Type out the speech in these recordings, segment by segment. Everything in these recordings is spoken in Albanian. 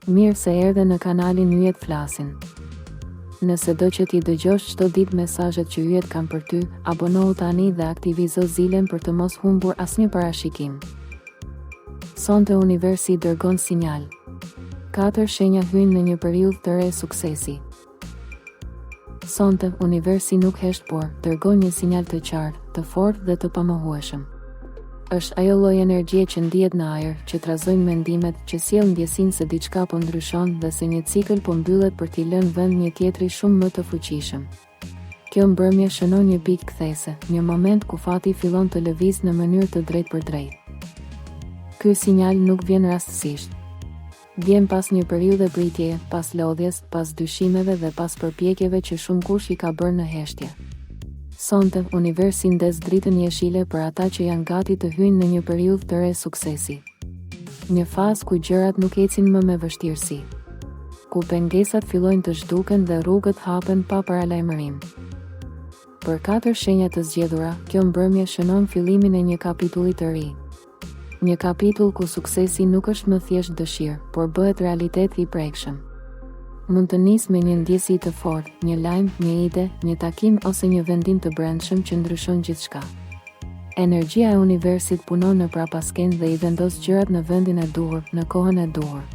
Mirë se erdhe në kanalin Yjet Flasin. Nëse do që t'i dëgjosh çdo ditë mesazhet që yjet kanë për ty, abonohu tani dhe aktivizo zilen për të mos humbur asnjë parashikim. Sonte universi dërgon sinjal. Katër shenja hyjnë në një periudhë të re suksesi. Sonte, universi nuk hesht por, dërgon një sinjal të qartë, të fortë dhe të pamohueshëm. Është ajo lloj energjie që ndihet në ajër, që trazon mendimet, që sjell ndjesinë se diçka po ndryshon dhe se një cikël po mbyllet për t'i lënë vend një tjetri shumë më të fuqishëm. Kjo mbrëmje shënon një pikë kthese, një moment ku fati fillon të lëvizë në mënyrë të drejtpërdrejtë. Ky sinjal nuk vjen rastësisht. Vjen pas një periudhe pritjeje, pas lodhjes, pas dyshimeve dhe pas përpjekjeve që shumëkush i ka bërë në heshtje. Sonte, universi ndez dritën jeshile për ata që janë gati të hyjnë në një periudhë të re suksesi. Një fazë ku gjërat nuk ecin më me vështirësi. Ku pengesat fillojnë të zhduken dhe rrugët hapen pa paralajmërim. Për katër shenja të zgjedhura, kjo mbrëmje shënon fillimin e një kapitulli të ri. Një kapitull ku suksesi nuk është më thjesht dëshirë, por bëhet realitet i prekshëm. Mund të nisë me një ndjesi të fortë, një lajm, një ide, një takim ose një vendim të brendshëm që ndryshon gjithçka. Energjia e universit punon në prapaskenë dhe i vendos gjërat në vendin e duhur, në kohën e duhur.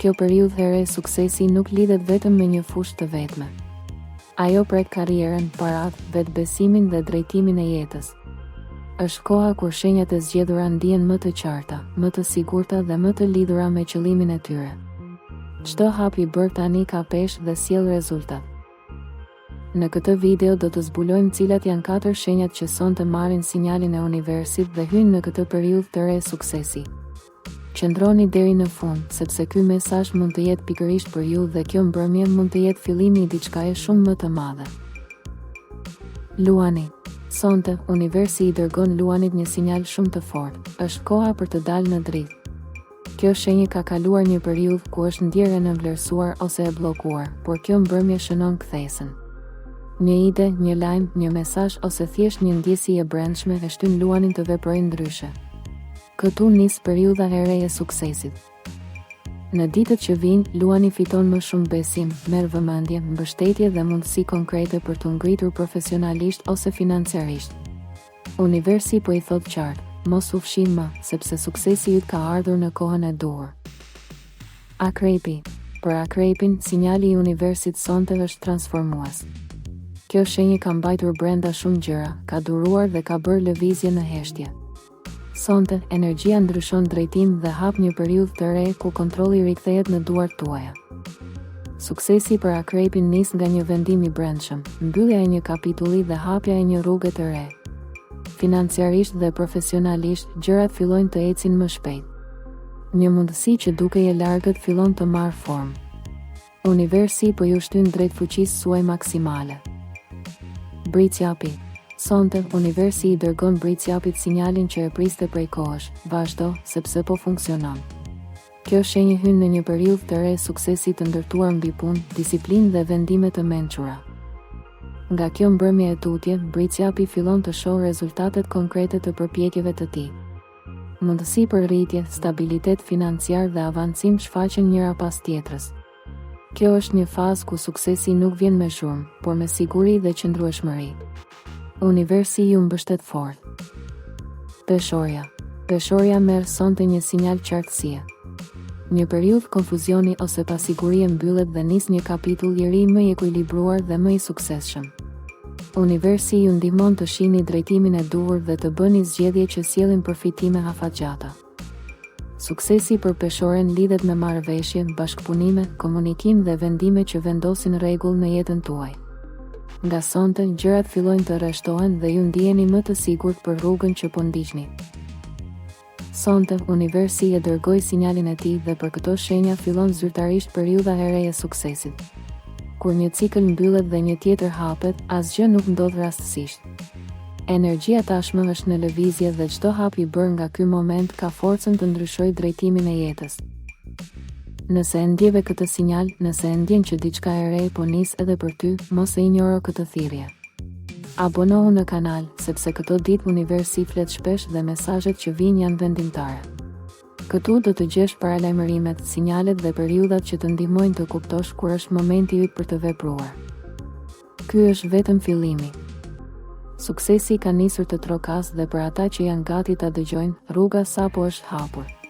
Kjo periudhë e re suksesi nuk lidhet vetëm me një fushë të vetme. Ajo prek karrierën, paratë, vetëbesimin dhe drejtimin e jetës. Është koha kur shenjat e zgjedhura ndihen më të qarta, më të sigurta dhe më të lidhura me qëllimin e tyre. Çdo hap i bërë tani ka peshë dhe sjell rezultat. Në këtë video do të zbulojmë cilat janë katër shenjat që sonte marrin sinjalin e universit dhe hyjnë në këtë periudhë të re suksesi. Qëndroni deri në fund, sepse ky mesazh mund të jetë pikërisht për ju dhe kjo mbrëmje mund të jetë fillimi i diçkaje shumë më të madhe. Luani. Sonte, universi i dërgon Luanit një sinjal shumë të fortë. Është koha për të dalë në dritë. Kjo shenjë ka kaluar një periudhë ku është ndjerë e nënvlerësuar ose e bllokuar, por kjo mbrëmje shënon kthesën. Një ide, një lajm, një mesazh ose thjesht një ndjesi e brendshme e shtyn Luanin të veprojë ndryshe. Këtu nis periudha e re e suksesit. Në ditët që vijnë, Luani fiton më shumë besim, merr vëmendje, mbështetje dhe mundësi konkrete për t'u ngritur profesionalisht ose financiarisht. Universi po i thotë qartë, mos u fshih më, sepse suksesi yt ka ardhur në kohën e duhur. Akrepi. Për Akrepin, sinjali i universit sonte është transformues. Kjo shenjë ka mbajtur brenda shumë gjëra, ka duruar dhe ka bërë lëvizje në heshtje. Sonte, energjia ndryshon drejtim dhe hap një periudhë të re ku kontrolli rikthehet në duart tuaja. Suksesi për Akrepin nis nga një vendim i brendshëm, mbyllja e një kapitulli dhe hapja e një rruge të re. Financiarisht dhe profesionalisht, gjërat fillojnë të ecin më shpejt. Një mundësi që dukej e largët fillon të marrë formë. Universi po ju shtyn drejt fuqisë suaj maksimale. Bricjapi. Sonte, universi i dërgon Bricjapit sinjalin që e priste prej kohësh, vazhdo, sepse po funksionon. Kjo shenjë hyn në një periudhë të re suksesi të ndërtuar mbi punë, disiplinë dhe vendime të mençura. Nga kjo mbrëmje e tutje, Bricjapi fillon të shohë rezultatet konkrete të përpjekjeve të tij. Mundësi për rritje, stabilitet financiar dhe avancim shfaqen njëra pas tjetrës. Kjo është një fazë ku suksesi nuk vjen me zhurmë, por me siguri dhe qëndrueshmëri. Universi ju mbështet fort. Peshorja. Peshorja merr sonte një sinjal qartësie. Një periudhë konfuzioni ose pasigurie mbyllet dhe nis një kapitull i ri më i ekuilibruar dhe më i suksesshëm. Universi ju ndihmon të shihni drejtimin e duhur dhe të bëni zgjedhje që sjellin përfitime afatgjata. Suksesi për Peshoren lidhet me marrëveshje, bashkëpunime, komunikim dhe vendime që vendosin rregull në jetën tuaj. Nga sonte, gjërat fillojnë të rreshtohen dhe ju ndiheni më të sigurt për rrugën që po ndiqni. Sonte, universi e dërgoi sinjalin e tij dhe për këto shenja fillon zyrtarisht periudha e re e suksesit. Kur një cikël mbyllet dhe një tjetër hapet, asgjë nuk ndodh rastësisht. Energjia tashmë është në lëvizje dhe çdo hap i bërë nga ky moment ka forcën të ndryshojë drejtimin e jetës. Nëse e ndjeve këtë sinjal, nëse e ndjen që diçka e re po nis edhe për ty, mos e injoro këtë thirrje. Abonohu në kanal, sepse këto ditë universi flet shpesh dhe mesazhet që vijnë janë vendimtare. Këtu do të gjesh paralajmërimet, sinjalet dhe periudhat që të ndihmojnë të kuptosh kur është momenti yt për të vepruar. Ky është vetëm fillimi. Suksesi ka nisur të trokasë dhe për ata që janë gati ta dëgjojnë, rruga sapo është hapur.